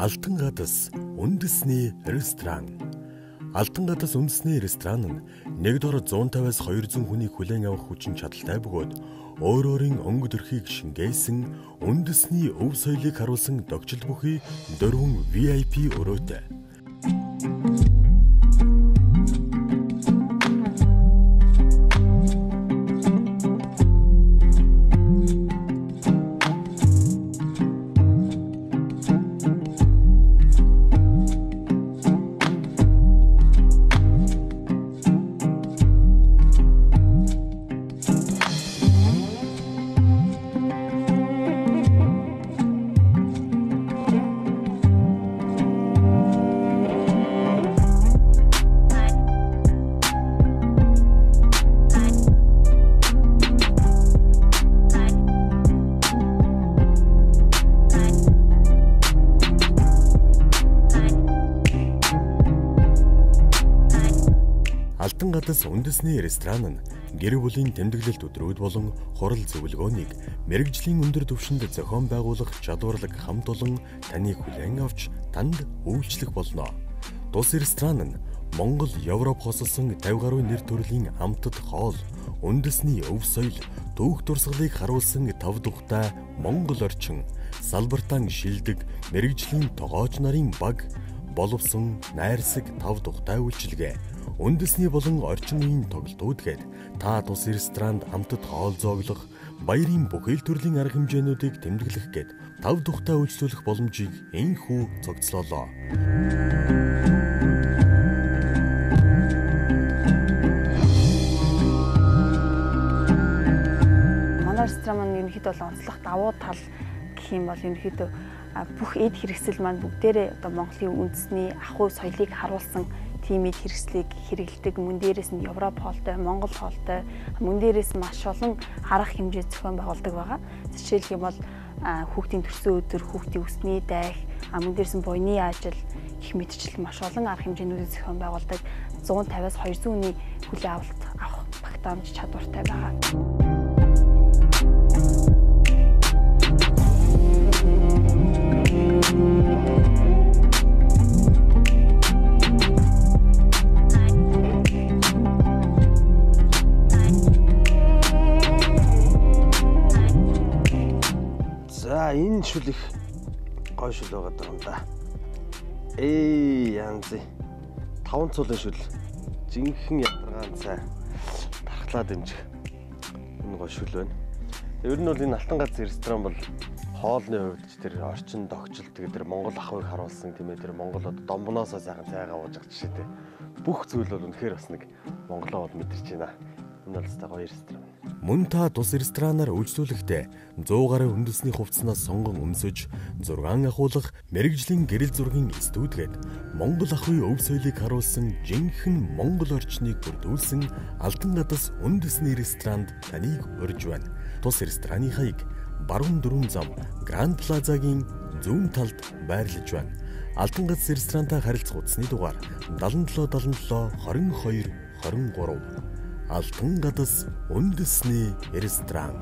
Алтан гадас үндэсний ресторан. Алтан гадас үндэсний ресторан нь нэг дор 150-аас 200 хүнийг хүлээн авах хүчин чадалтай бөгөөд өөр өөрийн өнгө төрхийг шингээсэн үндэсний өв соёлыг харуулсан догжил бүхий 4 VIP өрөөтэй. Алтан гадас үндэсний ресторан нь гэр бүлийн тэмдэглэлт өдрүүд болон хурал зөвлөгөөнийг мэргэжлийн өндөр түвшинд зохион байгуулах чадварлаг хамт олон таныг хүлээн авч танд үйлчлэх болно. Тус ресторан нь Монгол, Европ хосолсон 50 гаруй нэр төрлийн амтд хоол, үндэсний өв соёл, түүх дурсгалыг харуулсан тав тухтай Монгол орчин, салбартан шилдэг мэргэжлийн тогооч нарын баг, боловсон найрсаг тав тухтай үйлчилгээ, үндэсний болон орчин үеийн тоглолтууд гээд та тус ресторанд амтд хоол зооглох, баярын бүхэл төрлийн арга хэмжээнүүдийг тэмдэглэх гээд тав тухтай үйлчлүүлэх боломжийг энхүү цогцлоолоо. Манай ресторан маань ерөнхийдөө бол онцлог давуу тал гэх юм бол ерөнхийдөө бүх эд хэрэгсэл маань бүгдээрээ одоо Монголын үндэсний ахуй соёлыг харуулсан тийм эд хэрэгслийг хэрэглэдэг. Мөн дээрээс нь Европ хоолтой, Монгол хоолтой, мөн дээрээс маш олон арга хэмжээ зохион байгуулдаг байгаа. Жишээлх юм бол хүүхдийн төрсөн өдөр, хүүхдийн үсний дайх, мөн дээрээс нь буйны ажил гэх мэтчил маш олон арга хэмжээнүүдийг зохион байгуулдаг. 150-аас 200 хүний хүлээн авалт авах багтаамж чадвартай байгаа. За энэ шүл их гой шүл байгаа юм да. Янз. 5 цулын шүл. Жинхэнэ ядаргаан цай тархлаа дэмжих. Энэ гой шүл байна. Ер нь бол энэ Алтан гац ресторан бол хоолны хувьд ч тэр орчин догчлт тэгээд тэр Монгол ахуйг харуулсан тийм тэр Монгол одоо домбноосоо сайхан цайгаа ууж байгаа жишээтэй. Бүх зүйл бол үнэхээр бас нэг Монголоо бол мэдэрч байна. Энэ бол ёстой гоё ресторан. Мөн та тус ресторанаар үйлчлүүлэхдээ 100 гаруй үндэсний хувцаснаас сонгон өмсөж 6 ахуулах мэргэжлийн гэрэл зургийн студид Монгол ахуйн өв соёлыг харуулсан жинхэнэ Монгол орчныг бүрдүүлсэн Алтан гадас үндэсний ресторанд таныг урьж байна. Тус рестораны хаяг Баруун дөрвөн зам Гранд Плазагийн зүүн талд байрлаж байна. Алтан гадас ресторантай харилцах утасны дугаар 77 77 22 23. Алтан гадас үндэсний ресторан.